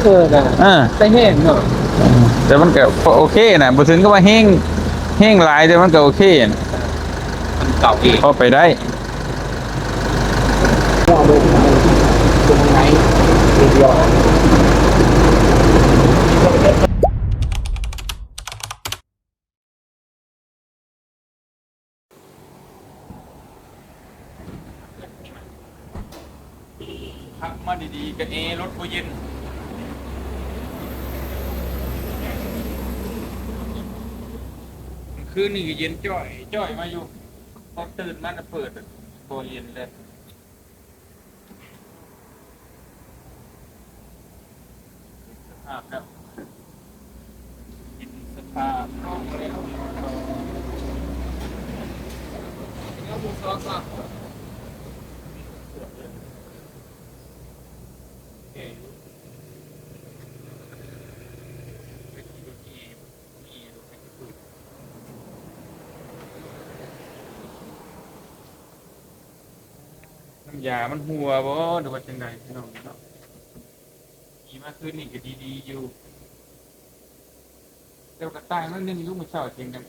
ເອີນະ ອ່າ ແຕ່ແຮງເນາະ ແຕ່ມັນກໍພໍໂອເຄນະ ບໍ່ເຖິງກັບວ່າແຮງ ແຮງຫຼາຍ ແຕ່ມັນກໍໂອເຄນະ ມັນເກົ່າເອງ ພໍໄປໄດ້. ເບິ່ງ ເບິ່ງທາງໃນ ເປັນດຽວ. ຂັບມາດີໆ ກະແອລົດບໍ່ເຢັນ. ຄືນນີ້ກະເຢັນຈ້ອຍໆ ມາຢູ່ ພໍຕື່ນມານະເປີດ ບໍ່ເຢັນເລີຍ. ສະພາບແລ້ວ ເຫັນສະພາບນ້ອງແລ້ວ ແລ້ວບໍ່ຊອກວ່າ ນ້ຳຢາມັນຮົ່ວບໍ່ ຫຼືວ່າຈັ່ງໃດພີ່ນ້ອງເນາະ? ຂີ່ມາຄືນນີ້ກໍດີໆຢູ່ ແຕ່ວ່າກໍຕ່າງໜ້ອຍໜຶ່ງຢູ່ ມື້ເຊົ້າສຽງດັງ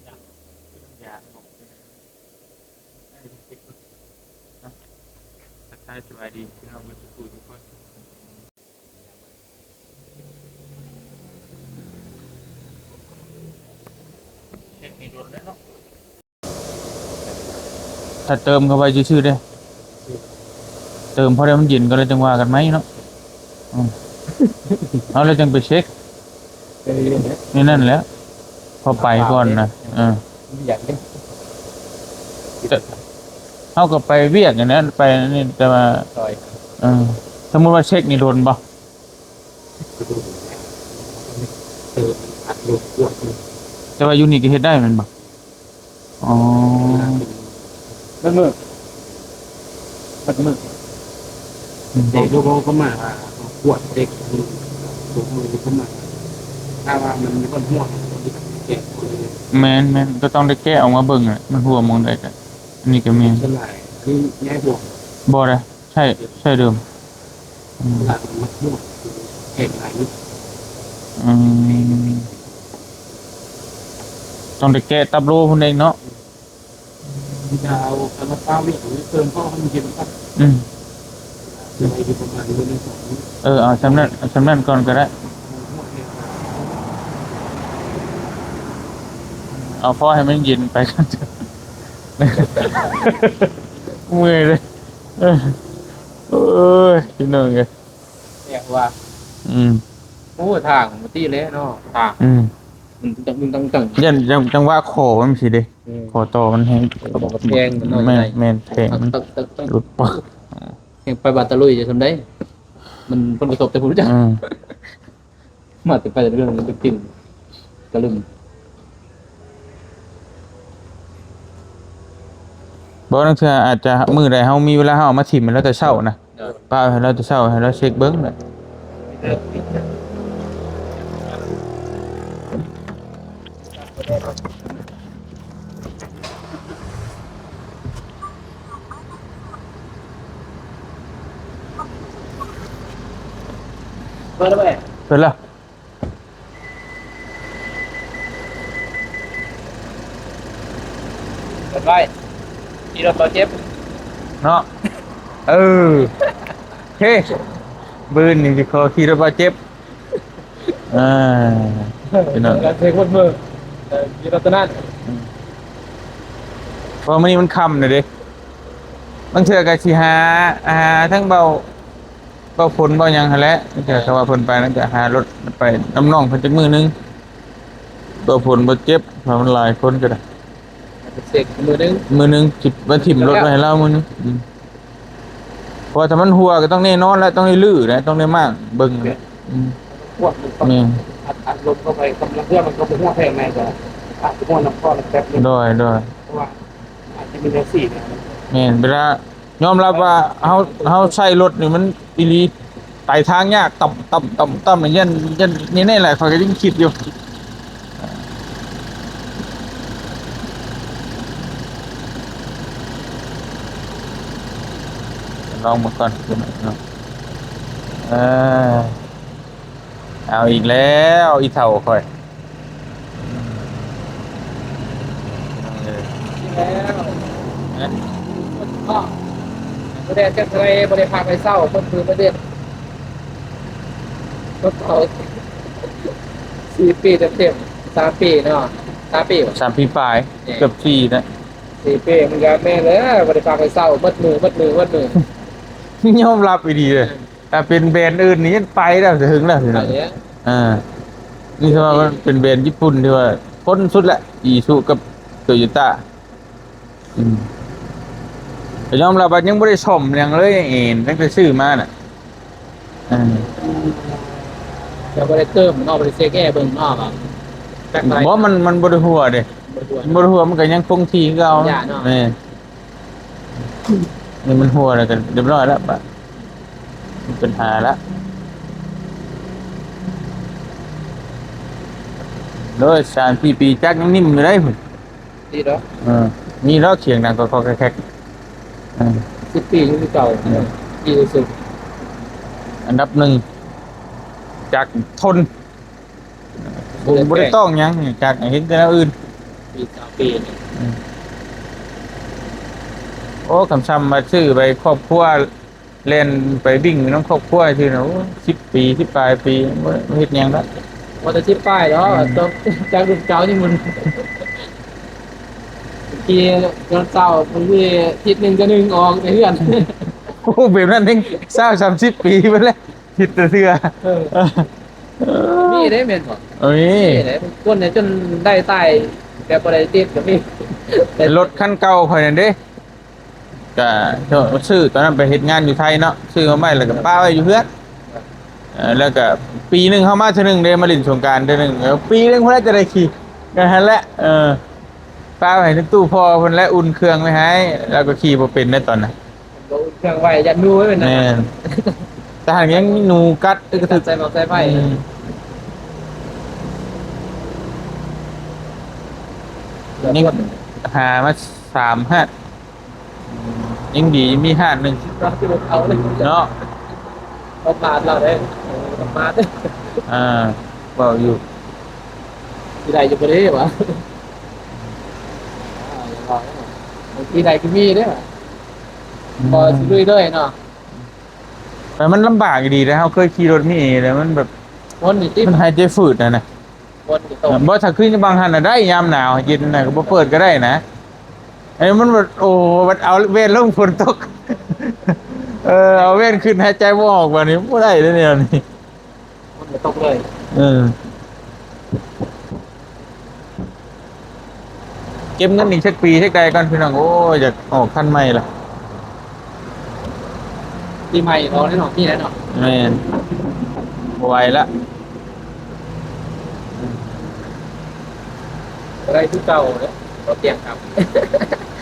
ນ້ຳຢາມັນບໍ່ ທັກທາຍສະບາຍດີພີ່ນ້ອງເບິດທຸກຜູ້ທຸກຄົນ. ເຮັດໃຫ້ດົນແລ້ວເນາະ. ຖ້າເຕີມເຂົ້າໄປຊື່ໆເດ້ ເຕີມພໍໄດ້ມັນເຢັນກ່ອນ ແລ້ວຈັ່ງວ່າກັນໃໝ່ເນາະ. ອືມ ເອົາ ແລ້ວຈັ່ງໄປເຊັກ ເອີ ນີ້ນັ້ນແຫຼະ ພໍໄປກ່ອນນະ. ເອີ ຢາກເດ້ ແຕ່ເຮົາກໍໄປວຽກຫັ້ນແຫຼະ ໄປອັນນີ້ ແຕ່ວ່າ ເອີ ສົມມຸດວ່າເຊັກນີ້ດົນບໍ່? ແຕ່ວ່າຢູ່ນີ້ກໍເຮັດໄດ້ແມ່ນບໍ່? ອໍ ເບິ່ງເບິ່ງ ເບິ່ງເບິ່ງ ອືມ ເດັກຢູ່ບໍ່ ກໍມາກວດເດັກ ບໍ່ຮູ້ກໍມາ ຖ້າວ່າມັນມີຄົນຮ່ວງ ແມ່ນໆ ກໍຕ້ອງໄດ້ແກະອອກມາເບິ່ງແຫຼະ ມັນຮົ່ວໝ່ອງໃດກະ ອັນນີ້ກໍແມ່ນ ສ່ວນຫຼາຍອັນນີ້ຍ້າຍຫ່ວງ ບໍ່ໄດ້ ໃຊ້ ໃຊ້ເດີມ. ອືມ ຫຼັກມັກໝົດ ແຂງຫຼາຍຢູ່ ອືມ ຕ້ອງໄດ້ແກະຕັບໂລພຸ້ນເອງເນາະ. ອືມ ດາວ ຄັນວ່າຟ້າວວຽກນີ້ ເຕີມພໍໃຫ້ມັນເຢັນກ່ອນ ອືມ ຊິໄດ້ຢູ່ປະມານມື້ໜຶ່ງສອງມື້ ເອີ ເອົາຊ່ຳນັ້ນ ເອົາຊ່ຳນັ້ນກ່ອນກໍໄດ້ ເອົາພໍໃຫ້ມັນເຢັນໄປກ່ອນ ເມື່ອຍເລີຍ ເອີ ໂອ້ຍ ພີ່ນ້ອງເອີຍ. ແຕ່ວ່າ ອືມ ໂອ້ ທາງມັນຕິແຫຼະເນາະ ທາງ ອືມ ມັນຕຶງໆ ຢ້ານຈັງ ຈັງຫວະຂໍມັນຊິເດ້ ອືມ ຂໍຕໍ່ມັນແຮງ ເອີ ບໍ່ແພງ ມັນນ້ອຍ ແມ່ນ ໃນ ແມ່ນ ແພງ ຕຶກໆ ຫຼຸດປຶກ ແຮງໄປບາດຕະລຸຍຈະຊ່ຳໃດ ມັນຜົນກະທົບແຕ່ຜູ້ຮູ້ຈັກ ອືມ. ມາແຕ່ໄປແຕ່ເລື່ອງມັນໄປກິນກະລຶມ ບໍ່ ລາງເທື່ອອາດຈະມື້ໃດເຮົາມີເວລາ ເຮົາເອົາມາຖິ້ມໃຫ້ລາວແຕ່ເຊົ້ານະ ໂດຍ ປະໃຫ້ລາວແຕ່ເຊົ້າ ໃຫ້ລາວເຊັກເບິ່ງນະ. ເປີດແລ້ວ ເປີດແລ້ວ. ເປີດໄວ້ ຂີ່ລົດບໍ່ເຈັບເນາະ. ເອີ ເຮ ບືນນີ້ຊິຂໍຂີ່ລົດບໍ່ເຈັບ. ອ່າ ພີ່ນ້ອງ ການເຊັກລົດເບິ່ງ ເອີ ມີລັກສະນະ ອືມ ເພາະມື້ນີ້ມັນຄ່ຳແລ້ວເດ້ ບາງເທື່ອກໍຊິຫາ ຫາທັງເບົາ ເບົາຝົນເບົາຫຍັງຫັ້ນແຫຼະ ບາງເທື່ອກໍວ່າເພິ່ນໄປນັ້ນກໍຫາລົດໄປນຳນ້ອງເພິ່ນຈັກມື້ໜຶ່ງ ເບົາຝົນບໍ່ເຈັບ ເພາະມັນຫຼາຍຄົນກໍໄດ້ ເຊັກມື້ໜຶ່ງ ມື້ໜຶ່ງຊິໄປຖິ້ມລົດໄວ້ໃຫ້ລາວມື້ໜຶ່ງ ອືມ. ເພາະວ່າຖ້າມັນຮົ່ວກໍຕ້ອງແນ່ນອນແຫຼະ ຕ້ອງໄດ້ຮື້ແຫຼະ ຕ້ອງໄດ້ມ້າງເບິ່ງແຫຼະ ອືມ ແມ່ນ ອັດລົມເຂົ້າໄປ ກຳລັງເຮືອມັນກໍບໍ່ຮົ່ວແພງໃນກໍອາດຊິຮົ່ວນຳຄອນແປັບໜຶ່ງ ໂດຍ ໂດຍ ເພາະວ່າອາດຈະມີແນວສີແນວ ແມ່ນ ເວລາ ຍອມຮັບວ່າເຮົາ ເຮົາໃຊ້ລົດນີ້ມັນອີ່ຫຼີ ໄປທາງຍາກ ຕ່ຳ ຕ່ຳ ຕ່ຳ ຕ່ຳ ຢ້ານ ຢ້ານ ນີ້ແຫຼະ ຂ້ອຍກໍຍັງຄິດຢູ່ ລອງເບິ່ງກ່ອນເນາະ. ເອີ ເອົາອີກແລ້ວ ອີເຖົ້າຂ້ອຍ. ເອີ ແລ້ວ ເອີ ບໍ່ໄດ້ຈັກເທົ່າໃດ ບໍ່ໄດ້ພັກໄດ້ເຊົາ ຄົນຄືມາເດັດ ຄົນເຖົ້າ ສີ່ປີເຕັມໆ ສາມປີເນາະ ສາມປີບໍ່ ສາມປີປາຍ ແມ່ນ ເກືອບສີ່ນະ ສີ່ປີ ມັນກໍແມ່ນແລ້ວ ບໍ່ໄດ້ພັກໄດ້ເຊົາ ໝົດມື້ ໝົດມື້ ໝົດມື້ ຍອມຮັບອີ່ຫຼີເດ້. ຖ້າເປັນແບຣນອື່ນນີ້ໄປແລ້ວ ເຖິງແລ້ວ ໄປແລ້ວ ອ່າ ນີ້ຖືວ່າມັນເປັນແບຣນຍີ່ປຸ່ນທີ່ວ່າທົນສຸດແຫຼະ ອີຊູກັບໂຕໂຍຕ້າ. ອືມ ກໍຍອມຮັບວ່າຍັງບໍ່ໄດ້ສ້ອມຫຍັງເລີຍ ເອັນຕັ້ງແຕ່ຊື້ມານະ ອ່າ ຍັງບໍ່ໄດ້ເຕີມເນາະ ບໍ່ໄດ້ເຊັກແອເບິ່ງເນາະ ຈັກໄປ ບໍ່ ມັນ ມັນບໍ່ໄດ້ຮົ່ວເດ້ ບໍ່ໄດ້ຮົ່ວ ມັນບໍ່ໄດ້ຮົ່ວ ມັນກໍຍັງຄົງທີ່ຄືເກົ່າ ຢ່າເນາະ ແມ່ນ. ນີ້ມັນຮົ່ວແລ້ວກໍຮຽບຮ້ອຍແລ້ວປະ ມີປັນຫາລະ ໂດຍສາມສີ່ປີຈັກຍັງນິ້ມຢູ່ໄດ໋ພຸ້ນ ດີດອກ ເອີ ມີດອກສຽງດັງກອກໆແຄກໆ ເອີ ສິບປີຢູ່ຄືເກົ່າ ເອີ ດີທີ່ສຸດ ອັນດັບໜຶ່ງ ຈັກທົນ. ບໍ່ ບໍ່ໄດ້ຕ້ອງຫຍັງ ຈັກເຮັດແຕ່ແນວອື່ນ ປີສອງປີນີ້ ອືມ ໂອ້ ຄຳຊ້ຳວ່າຊື້ໄປຄອບຄົວ ແລ່ນໄປວິ່ງນຳຄອບຄົວຊື່ນະ ໂອ້ ສິບປີ ສິບປາຍປີ ບໍ່ ບໍ່ເຮັດຫຍັງລະ ບໍ່ແຕ່ສິບປາຍດອກ ອືມ ຈັກລຸ້ນເກົ່າຍັງໝຸນ ຂີ່ຕອນເຊົ້າ ບາງທີທິດໜຶ່ງກໍໜຶ່ງອອກໃນເຮືອນ ໂອ້ ແບບນັ້ນຍັງຊາວສາມສິບປີພຸ້ນແຫຼະ. ຜິດແຕ່ເທື່ອ ເອີ ເອີ ມີເດ້ແມ່ນບໍ່? ເອີ ມີ ມີເດ້ ບາງຄົນນີ້ຈົນໄດ້ຕາຍແບບບໍ່ໄດ້ຕິດກໍມີ. ລົດຄັນເກົ່າຂ້ອຍນັ້ນເດ້ ກະຊື້ຕອນນັ້ນໄປເຮັດງານຢູ່ໄທເນາະ ຊື້ມາໃໝ່ແລ້ວກໍປະໄວ້ຢູ່ເຮືອນ ເອີ ແລ້ວກໍປີໜຶ່ງເຮົາມາເທື່ອໜຶ່ງເດ້ ມາຫຼິ້ນສົງການເທື່ອໜຶ່ງ ເອີ ປີໜຶ່ງພຸ້ນແຫຼະຈະໄດ້ຂີ່ ກໍຫັ້ນແຫຼະ ເອີ ປະໄວ້ໃນຕູ້ພໍ່ເພິ່ນແຫຼະ ອຸ່ນເຄື່ອງໄວ້ໃຫ້ ແລ້ວກໍຂີ່ບໍ່ເປັນໃນຕອນນັ້ນ. ບໍ່ອຸ່ນເຄື່ອງໄວ້ ຢ້ານໜູໄວ້ແມ່ນນະ ແມ່ນ ແຕ່ຫາກຍັງມີໜູກັດ ເອີ ກັດໃສ່ໝາກໃສ່ໄຟ ອືມ ຍັງຫາມາສາມຮ້ານ ຍັງດີມີຮ້ານໜຶ່ງເນາະ ບໍ່ພາດລາວເດ້ ເອີ ບໍ່ພາດ ອ່າ ເວົ້າຢູ່ ຊິໄດ້ຢູ່ບໍ່ເດ້ຫວາ ອ່າ ຢ່າເວົ້າເນາະ ບາງທີໄດ້ກໍມີເດ້ຫວາ. ອືມ ບໍ່ຊິລຸຍເລີຍເນາະ ແຕ່ມັນລຳບາກອີ່ຫຼີເດ້ ເຮົາເຄີຍຂີ່ລົດມີແລ້ວມັນແບບ ມັນນີ້ຕິ ມັນຫາຍໃຈຝືດຫັ້ນນະ ມັນກໍຕ້ອງ ບໍ່ ຖ້າຄືບາງຫັ້ນນະໄດ້ ຍາມໜາວເຢັນນະ ກໍບໍ່ເປີດກໍໄດ້ນະ ໄອ້ມັນແບບ ໂອ້ ບັດເອົາແວ່ນລົງຝົນຕົກ ເອີ ເອົາແວ່ນຂຶ້ນຫາຍໃຈບໍ່ອອກ ບາດນີ້ບໍ່ໄດ້ເດ້ແນວນີ້. ຝົນກໍຕົກເລີຍ ເອີ ເກັບເງິນອີກຈັກປີຈັກໃດກ່ອນພີ່ນ້ອງ ໂອ້ຍ ຢາກອອກຄັນໃໝ່ລະ ປີໃໝ່ອອກແນ່ນອນ ມີແນ່ນອນ ແມ່ນ ບໍ່ໄຫວລະ ບໍ່ໄດ້ຄືເກົ່າເດ້ ບໍ່ປ່ຽນຄັບ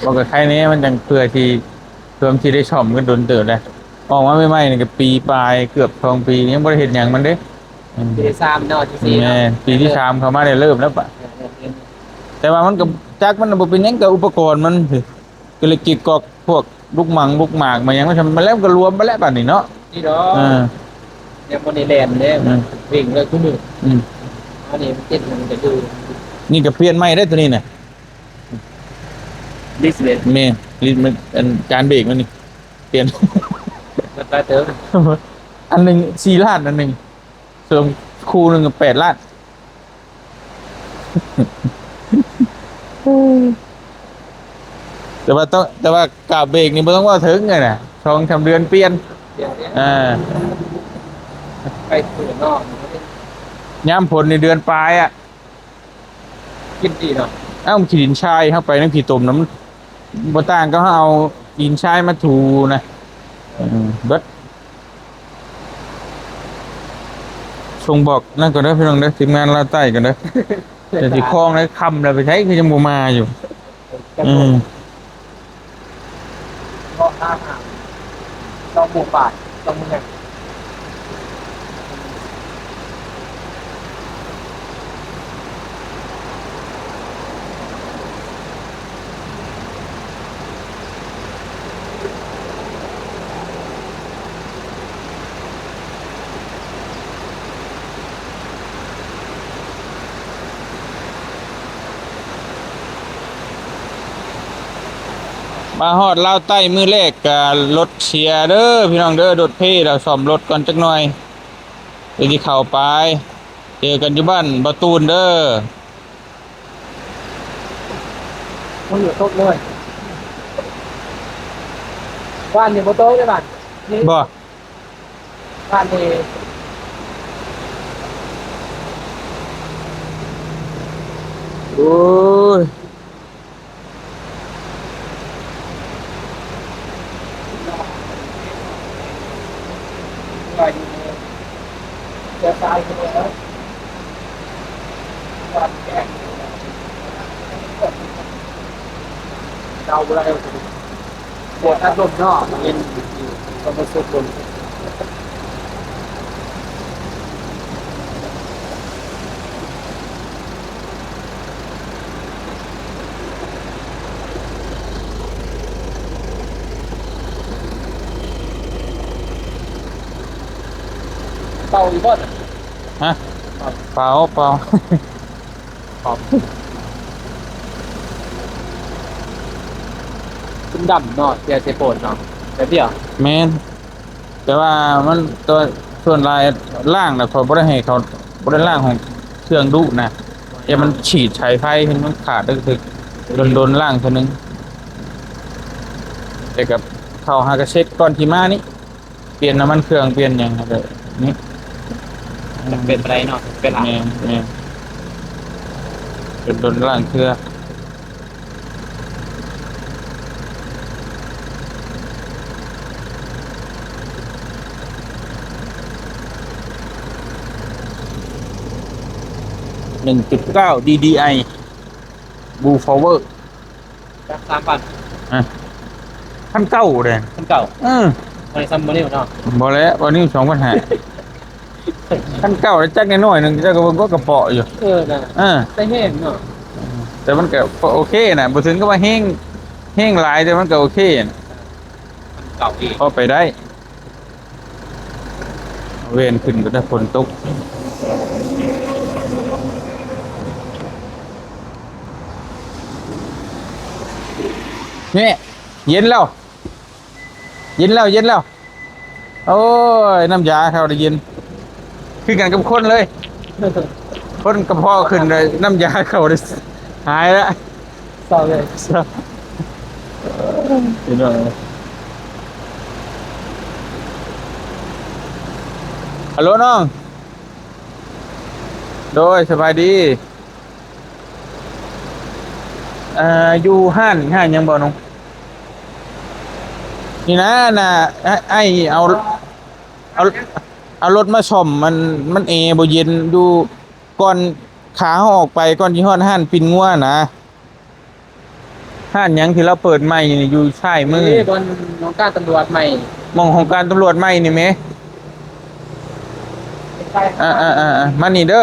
ບໍ່ກໍໄຄແນ່ ມັນຈັ່ງເພື່ອທີ່ ເພື່ອມັນຊິໄດ້ສ້ອມກັນດົນເຕີບແລ້ວ ອອກມາໃໝ່ໆນີ້ກໍປີປາຍ ເກືອບສອງປີ ຍັງບໍ່ໄດ້ເຮັດຫຍັງມັນເດ້ ອືມ ປີທີສາມເນາະ ທີສີ່ເນາະ ແມ່ນ ປີທີສາມເຂົ້າມາໄດ້ເລີ່ມແລ້ວປະ ເອີ ເລີ່ມ ແຕ່ວ່າມັນກໍ ຈັກມັນບໍ່ເປັນຫຍັງ ແຕ່ອຸປະກອນມັນ ກໍເລີຍກິດກອກ ພວກລູກໝັງລູກໝາກມາຫຍັງ ມັນ ມັນແລ້ວກໍລວມໄປແລ້ວບາດນີ້ເນາະ ນີ້ດອກ ເອີ ຍັງບໍ່ໄດ້ແລ່ນເດ້ ອືມ ວິ່ງເລີຍຄູ່ມື້ ອືມ ອັນນີ້ມັນຕິດ ມັນກໍຢູ່ ນີ້ກໍປ່ຽນໃໝ່ໄດ້ໂຕນີ້ນະ ລິດສິບເອັດ ແມ່ນ ລິດມັນ ອັນຈານເບຣກມັນນີ້ ປ່ຽນ ມັນຫຼາຍເຕີບ ອັນໜຶ່ງສີ່ລ້ານ ອັນໜຶ່ງ ສ່ວນຄູ່ໜຶ່ງແປດລ້ານ ແຕ່ວ່າຕ້ອງ ແຕ່ວ່າກາບເບຣກນີ້ບໍ່ຕ້ອງເວົ້າເຖິງເລີຍນະ ສອງສາມເດືອນປ່ຽນ ປ່ຽນ ອ່າ ໄປຄືນນອກ ຍາມຝົນນີ້ເດືອນປາຍອະ ກິນດີເນາະ ເອົ້າ ຂີ້ດິນຊາຍ ເຮົາໄປນຳຂີ້ຕົມນຳ ບໍ່ຕ່າງກັບເຮົາເອົາຫີນຊາຍມາຖູນະ ເອີ ເບິດ ສົ່ງບອກນັ້ນກ່ອນເດີພີ່ນ້ອງເດີ ທີມງານລາວໃຕ້ກ່ອນເດີ ແຕ່ຊິຄອງໄດ້ຄ່ຳແລ້ວ ໄປໃສຄືຍັງບໍ່ມາຢູ່ ອືມ. ເກາະທ່າຫາງ ສອງໂມງປາຍ ສອງໂມງແລງ. ມາຮອດລາວໃຕ້ມື້ແລກກະລົດເສຍເດີພີ່ນ້ອງເດີ ລົດເພ ລະສ້ອມລົດກ່ອນຈັກໜ່ອຍ ເພື່ອຊິເຂົ້າໄປ ເຈີກັນຢູ່ບ້ານບໍ່ຕູນເດີ. ມັນຢູ່ຕົກເລີຍ ບ້ານນີ້ບໍ່ຕົກເດ້ບ້ານນີ້ ບໍ່ ບ້ານນີ້ ໂອ້ຍ. ເອົາບໍ່ໄດ້ ບວກອັດລົມເນາະ ເປັນຄວາມຮູ້ສຶກຄົນ ເປົ່າອີກບໍ່ນະ? ຮະ? ເປົ່າ ເປົ່າ ເປົ່າ. ຂອບ ເປັນດຳເນາະ ເສຍເສຍໂພດເນາະ ແບບດຽວ ແມ່ນ ແຕ່ວ່າມັນ ແຕ່ວ່າສ່ວນຫຼາຍລ້າງແລ້ວ ຂ້ອຍບໍ່ໄດ້ໃຫ້ເຂົາ ບໍ່ໄດ້ລ້າງຫ້ອງເຄື່ອງດຸນະ ແຕ່ມັນສີດສາຍໄຟໃຫ້ມັນຂາດ ແລ້ວກໍຖືກດົນໆລ້າງເທື່ອໜຶ່ງ ແຕ່ກໍເຂົ້າຫາກໍເຊັກກ່ອນທີ່ມານີ້. ປ່ຽນນ້ຳມັນເຄື່ອງ ປ່ຽນຫຍັງຫັ້ນແຫຼະ ນີ້ ຈຳເປັນປານໃດເນາະ ເວລາ ແມ່ນ ແມ່ນ ດົນໆລ້າງເທື່ອ ໜຶ່ງຈຸດເກົ້າ ດີດີໄອ Blue Power ຈັກສາມພັນ ຮະ ພັນເກົ້າເດ້ ພັນເກົ້າ ເອີ ບໍ່ໄດ້ສ່ຳບໍ່ນິວເນາະ ບໍ່ແລ້ວ ບໍ່ນິວສອງພັນຫ້າ ພັນເກົ້າ ແລ້ວຈັກໜ້ອຍໜຶ່ງ ເຈົ້າກໍເບິ່ງກໍກະເປາະຢູ່ ເອີ ນະ ເອີ ແຕ່ແຮງເນາະ ແຕ່ມັນກໍພໍໂອເຄນະ ບໍ່ເຖິງກັບວ່າແຮງ ແຮງຫຼາຍ ແຕ່ມັນກໍໂອເຄນະ ພັນເກົ້າອີກ ພໍໄປໄດ້. ເວນຂຶ້ນກໍໄດ້ຝົນຕົກ ນີ້ ເຢັນແລ້ວ ເຢັນແລ້ວ ເຢັນແລ້ວ ໂອ້ຍ ນ້ຳຢາເຂົ້າໄດ້ເຢັນ ຄືກັນກັບຄົນເລີຍ ຄົນກະເພາະຂຶ້ນເລີຍ ນ້ຳຢາເຂົ້າໄດ້ ຫາຍລະ ເສົ້າເລີຍ ເສົ້າ ພີ່ນ້ອງ ຮັລໂຫຼນ້ອງ ໂດຍ ສະບາຍດີ ເອີ ຢູ່ຮ້ານ ຮ້ານຫຍັງບໍ່ນ້ອງ? ນີ້ນະ ນະ ອ້າຍ ອ້າຍເອົາ ເອົາ ເອົາລົດມາສ້ອມ ມັນ ມັນແອບໍ່ເຢັນ ຢູ່ ກ່ອນ ຂາເຮົາອອກໄປ ກ່ອນຊິຮອດຮ້ານປີ້ງງົວນະ. ຮ້ານຫຍັງທີ່ລາວເປີດໃໝ່ນີ້ ຢູ່ຊ້າຍມື? ນີ້ບ່ອນຫ້ອງການຕຳຫຼວດໃໝ່ ໝ່ອງຫ້ອງການຕຳຫຼວດໃໝ່ນີ້ແມ? ອ່າໆໆ ມານີ້ເດີ.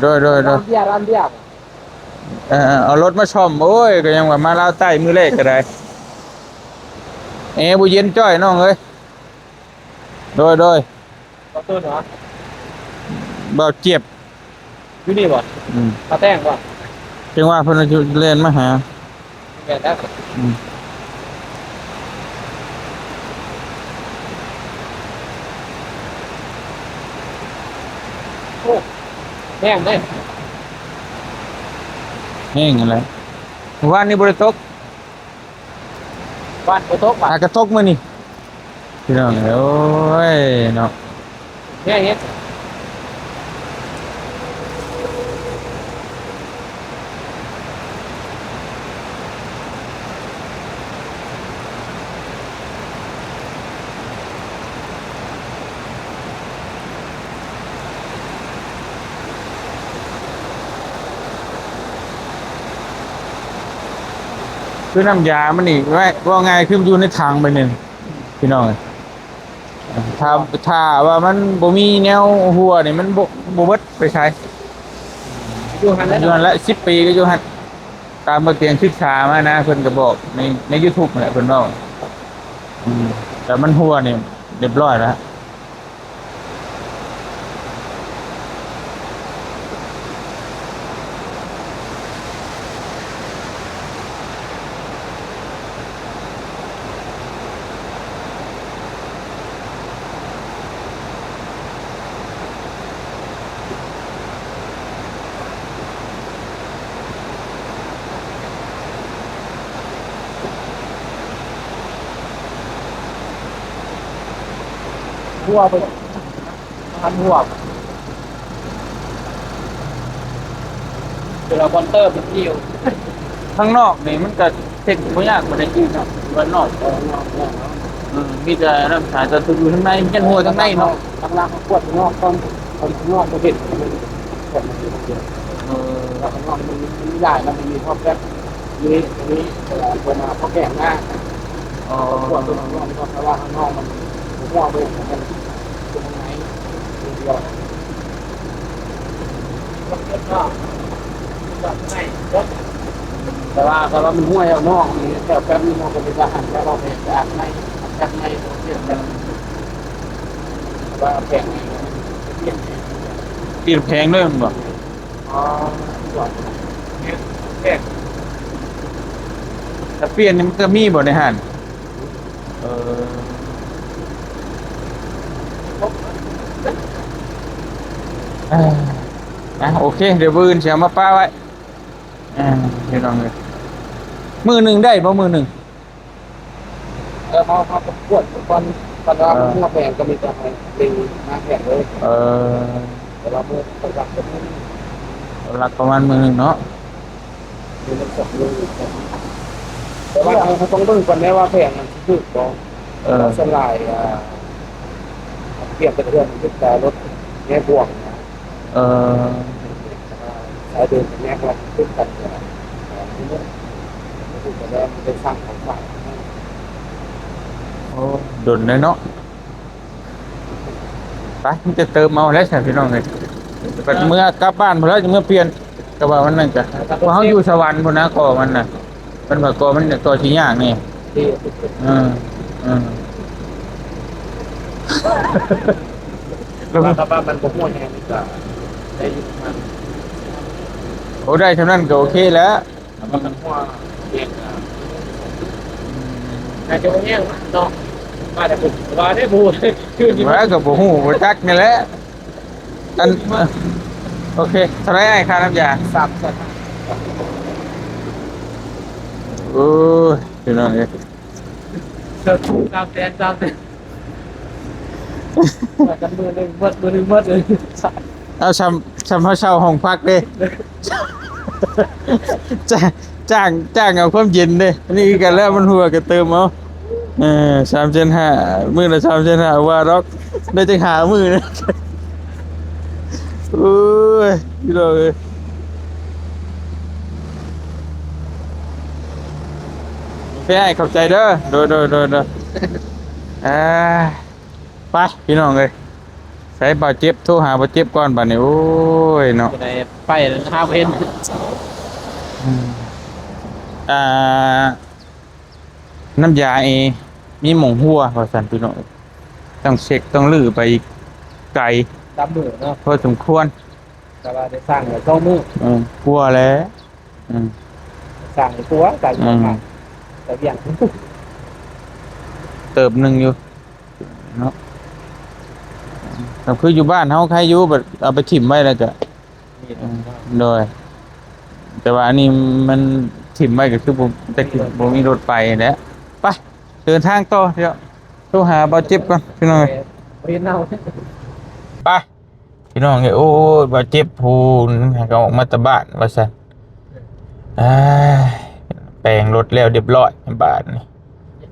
ໂດຍໆໆ ຮ້ານເບຍ ຮ້ານເບຍ ເອີໆ ເອົາລົດມາສ້ອມ. ໂອ້ຍ ກໍຍັງວ່າມາລາວໃຕ້ມື້ແລກກໍໄດ້ ແອບໍ່ເຢັນຈ້ອຍນ້ອງເອີຍ. ໂດຍໆ ບ່າວເຕີນຫວາ? ບ່າວຈຽບ ຢູ່ນີ້ບໍ່? ອືມ ປາແຕງບໍ່? ຈັ່ງວ່າເພິ່ນຊິແລ່ນມາຫາ. ແມ່ນແລ້ວ ອືມ ໂອ້ ແຮງເດ້ ແຮງຫັ້ນແຫຼະ. ມື້ວານນີ້ບໍ່ໄດ້ຕົກ? ວານບໍ່ຕົກຫວາ? ຫາກະຕົກມື້ນີ້ ພີ່ນ້ອງເອີຍ ໂອ້ຍເນາະ. ແຮງເຮັດ ຄືນ້ຳຢາມັນນີ້ ເວົ້າ ເວົ້າງ່າຍຄືຢູ່ໃນຖັງໄປນີ້ ພີ່ນ້ອງເອີຍ. ຖ້າ ຖ້າວ່າມັນບໍ່ມີແນວຮົ່ວນີ້ ມັນບໍ່ ບໍ່ເບິດໄປໃສ ຢູ່ຫັ້ນແຫຼະ ຢູ່ຫັ້ນແຫຼະ ສິບປີກໍຢູ່ຫັ້ນ. ຕາມເບິ່ງທີ່ສຶກສາມານະ ເພິ່ນກໍບອກໃນ ໃນຢູທູບຫັ້ນແຫຼະ ເພິ່ນເວົ້າ ອືມ ແຕ່ມັນຮົ່ວນີ້ ຮຽບຮ້ອຍແລ້ວ. ຫົວໄປ ມັນຫົວ ເວລາຄອນເຕີມັນຢູ່ ທາງນອກນີ້ມັນກະເຊັກບໍ່ຍາກປານໃດເນາະ ບ້ານນອກ ເອີ ມີແຕ່ນ້ຳສາຍ ແຕ່ຢູ່ທາງໃນ ມັນຍັງຫົວທາງໃນເນາະ ຫຼັກໆ ເຮົາກວດຂ້າງນອກກ່ອນ ເອົາຂ້າງນອກບໍ່ເຫັນ ກວດມັນຢູ່ຄົນດຽວ ເອີ ແລ້ວຂ້າງນອກມັນມີຫຼາຍ ແລ້ວມັນມີຮອບແບບ ນີ້ ອັນນີ້ ເອີ ຕົວໜ້າ ເພາະແປງໜ້າ ອໍ ກວດເບິ່ງຂ້າງນອກກ່ອນ ເພາະວ່າຂ້າງນອກມັນບໍ່ຮູ້ວ່າມັນຢູ່ຂ້າງໃນ ດຽວ ແຕ່ວ່າ ແຕ່ວ່າມັນຫ້ວຍອອກນອກນີ້ ແຖວແປັບໜຶ່ງເຮົາກໍໄປສະອາດ ແລ້ວເຮົາໄປສະອາດໃໝ່ ແປັບໃໝ່ ເຮົາປ່ຽນແປງ ແຕ່ວ່າແປງໃໝ່ ປ່ຽນແປງ ປ່ຽນແປງເລີຍແມ່ນບໍ່? ອໍ ແມ່ນ ແມ່ນ ຖ້າປ່ຽນນີ້ມັນຈະມີບໍ່ໃນຮ້ານ? ເອີ ອ່າ ອ່າ ໂອເຄ ດຽວມື້ອື່ນຊິເອົາມາປະໄວ້ ອ່າ ພີ່ນ້ອງເອີຍ ມື້ໜຶ່ງໄດ້ບໍ່ ມື້ໜຶ່ງ? ເອີ ເຮົາ ເຮົາກະກວດກ່ອນ ຄັນວ່າ ເອີ ມັນຫົວແພງກະມີແຕ່ໃຫ້ເລັງມາແພງເລີຍ ເອີ ແຕ່ວ່າມື້ ຫຼັກໆ ປະມານມື້ໜຶ່ງເນາະ ແຕ່ວ່າເຮົາ ເຮົາຕ້ອງເບິ່ງກ່ອນແດ່ວ່າແພງມັນຊິຖືກບໍ່ ເອີ ສ່ວນຫຼາຍ ອ່າ ປ່ຽນແຕ່ເທື່ອມັນເປັນແຕ່ລົດແຍກບ່ວງນະ ເອີ ສາຍເດີນແຍກວ່າຄືກັນ ໂອ້ ດົນເລີຍເນາະ ໄປ ມີແຕ່ເຕີມເອົາແຫຼະຊັ້ນ ພີ່ນ້ອງເອີຍ ບັດເມືອກັບບ້ານພຸ້ນແຫຼະ ຈະເມືອປ່ຽນ ແຕ່ວ່າມັນນັ້ນກະ ເຮົາຢູ່ສະຫວັນພຸ້ນນະ ກໍມັນນະ ມັນວ່າກໍມັນກໍຊິຍາກແດ່ ເອີ ເອີ ແລ້ວມັນ ຖ້າວ່າມັນບໍ່ຫົວແຮງນີ້ກະໄດ້ຢູ່ປະມານ ໂອ້ ໄດ້ສ່ຳນັ້ນກໍໂອເຄແລ້ວ ແລ້ວມັນຫົວແຮງກະ ໜ້າຈະບໍ່ແຮງເນາະ ວ່າແຕ່ ວ່າໄດ້ບໍ່ ວ່າກໍບໍ່ຮູ້ບໍ່ຈັກນີ້ແຫຼະ ອັນ ໂອເຄ ເທົ່າໃດອ້າຍ ຄ່ານ້ຳຢາ? ສາມແສນ ໂອ້ຍ ພີ່ນ້ອງເອີຍ ສາມແສນ ສາມແສນ ວ່າກັນມື້ໜຶ່ງໝົດ ມື້ໜຶ່ງໝົດເລີຍ ເອົາ ຊ່ຳ ຊ່ຳເຮົາເຊົ່າຫ້ອງພັກເດ້ ຈ້າງ ຈ້າງ ຈ້າງເອົາຄວາມເຢັນເດ້ ອັນນີ້ຄືກັນແລ້ວ ມັນຫົວກະເຕີມເອົາ ເອີ ສາມແສນຫ້າ ມື້ລະສາມແສນຫ້າ ວ່າດອກ ໄດ້ຈັກຫ້າມື້ນະ ໂອ້ຍ ພີ່ນ້ອງເອີຍ ໂອເຄ ອ້າຍ ຂອບໃຈເດີ ໂດຍ ໂດຍ ໂດຍ ໂດຍ ອ່າ ໄປ ພີ່ນ້ອງເອີຍ ໃສ ບ່າວເຈັບ ໂທຫາບ່າວເຈັບກ່ອນບາດນີ້ ໂອ້ຍເນາະ ໄປຫາບໍ່ເຫັນ ອືມ ອ່າ ນ້ຳຢາເອ ມີໝອງຮົ່ວວ່າຊັ້ນ ພີ່ນ້ອງເອີຍ ຕ້ອງເຊັກ ຕ້ອງຮື້ໄປອີກໄກ ສາມມື້ເນາະ ພໍສົມຄວນ ແຕ່ວ່າໄດ້ສ້າງໄວ້ສອງມື້ ເອີ ກວ່າແລ້ວ ອືມ ສ້າງໄດ້ກວ່າ ກາຍ ອືມ ກາຍວຽງ ເຕີບໜຶ່ງຢູ່ເນາະ ກໍຄືຢູ່ບ້ານເຮົາໃຄຢູ່ ບັດເອົາໄປຖິ້ມໄວ້ແລ້ວກະ ໂດຍ ແຕ່ວ່າອັນນີ້ມັນຖິ້ມໄວ້ກໍຄືບໍ່ ແຕ່ຄືບໍ່ມີລົດໄປແຫຼະ ໄປ ເດີນທາງຕໍ່ ດຽວໂທຫາບ່າວເຈັບກ່ອນ ພີ່ນ້ອງເອີຍ ໄປ ພີ່ນ້ອງເອີຍ ໂອ້ຍ ບ່າວເຈັບ ຜູ້ກໍອອກມາແຕ່ບ້ານວ່າຊັ້ນ ອ້າຍ ແປງລົດແລ້ວຮຽບຮ້ອຍ ບາດນີ້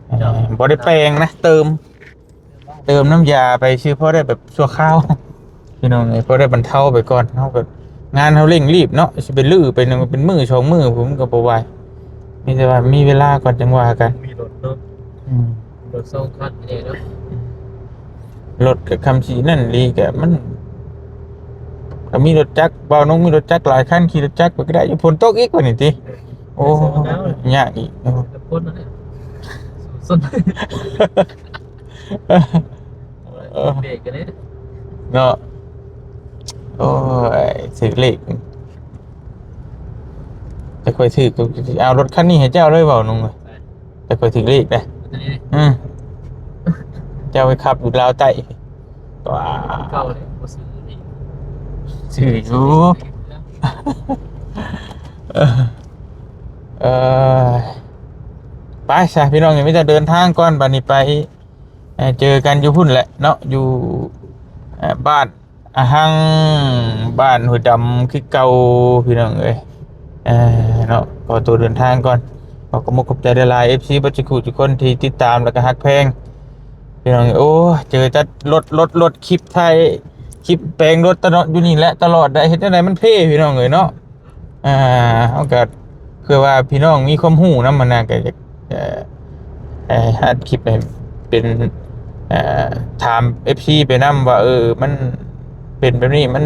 ເອີ ບໍ່ໄດ້ແປງນະ ເຕີມ ເຕີມນ້ຳຢາໄປຊື່ ພໍໄດ້ແບບຊົ່ວຄາວ ພີ່ນ້ອງເອີຍ ພໍໄດ້ບັນເທົາໄປກ່ອນ ເຮົາກໍ ງານເຮົາເລັ່ງລີບເນາະ ຊິໄປຮື້ໄປໜຶ່ງ ເປັນມື້ສອງມື້ພຸ້ນ ມັນກໍບໍ່ໄຫວ ມີແຕ່ວ່າມີເວລາກ່ອນຈັ່ງວ່າກັນ ມີລົດເນາະ ອືມ ລົດສອງຄັນນີ້ເນາະ ລົດກໍຄຳສີນັ້ນອີ່ຫຼີກໍມັນ ກໍມີລົດຈັກ ບ່າວນົງມີລົດຈັກຫຼາຍຄັນ ຂີ່ລົດຈັກໄປກໍໄດ້ຢູ່ ຝົນຕົກອີກບັດນີ້ຕິ ໂອ້ ຍາກອີກ ເອີ ຄົນນັ້ນແຫຼະ ສຸດ ເອີ ເບຣກກັນເດ້ ເນາະ ໂອ້ຍ ຖືກເລກ ແຕ່ຂ້ອຍຖືກ ເອົາລົດຄັນນີ້ໃຫ້ເຈົ້າເລີຍ ບ່າວນົງ ແຕ່ຂ້ອຍຖືກເລກເດ້ ອືມ ເຈົ້າໄປຂັບຢູ່ລາວໃຕ້ ວ້າ ເກົ່າເດ້ ບໍ່ຊື້ນີ້ ຊື້ຢູ່ ເອີ ເອີ ໄປຊະ ພີ່ນ້ອງ ມີແຕ່ເດີນທາງກ່ອນ ບາດນີ້ໄປ ອ່อ เจอกันอยู่พุ้นแหละเนาะ อยู่ เอ่อ บ้านอาหัง บ้านห้วยดำคือเก่า พี่น้องเอ้ย เอ่อ เนาะ ขอตัวเดินทางก่อน ขอขอบคุณขอบใจหลายๆ เอฟซี บัดจุคู่ทุกคนที่ติดตามแล้วก็ฮักแพง พี่น้องเอ้ย โอ้ย เจอจัดรถ รถ รถ คลิปถ่าย คลิปแปลงรถตะเนาะ อยู่นี่แหละตลอดได้ เฮ็ดจั่งใดมันเพ พี่น้องเอ้ยเนาะ อ่า เฮาก็เพื่อว่าพี่น้องมีความรู้นำ หั้นนะ ก็อยาก เอ่อ ให้อัดคลิปให้เป็น เอ่อ ถาม เอฟซี ไปนำว่า เออ มันเป็นแบบนี้ มัน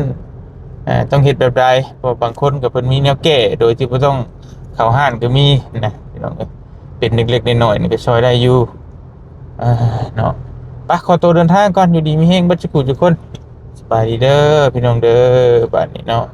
เอ่อ ต้องเฮ็ดแบบใด เพราะบางคนก็เพิ่นมีแนวแก้ โดยที่บ่ต้องเข้าร้านก็มีนะ พี่น้องเอ้ย เป็นเล็กๆ น้อยๆ นี่ก็ช่วยได้อยู่ เอ่อ เนาะ ไป ขอตัวเดินทางก่อน อยู่ดีมีแฮงเบิดสุขุทุกคน สบายดีเด้อ พี่น้องเด้อ บัดนี้เนาะ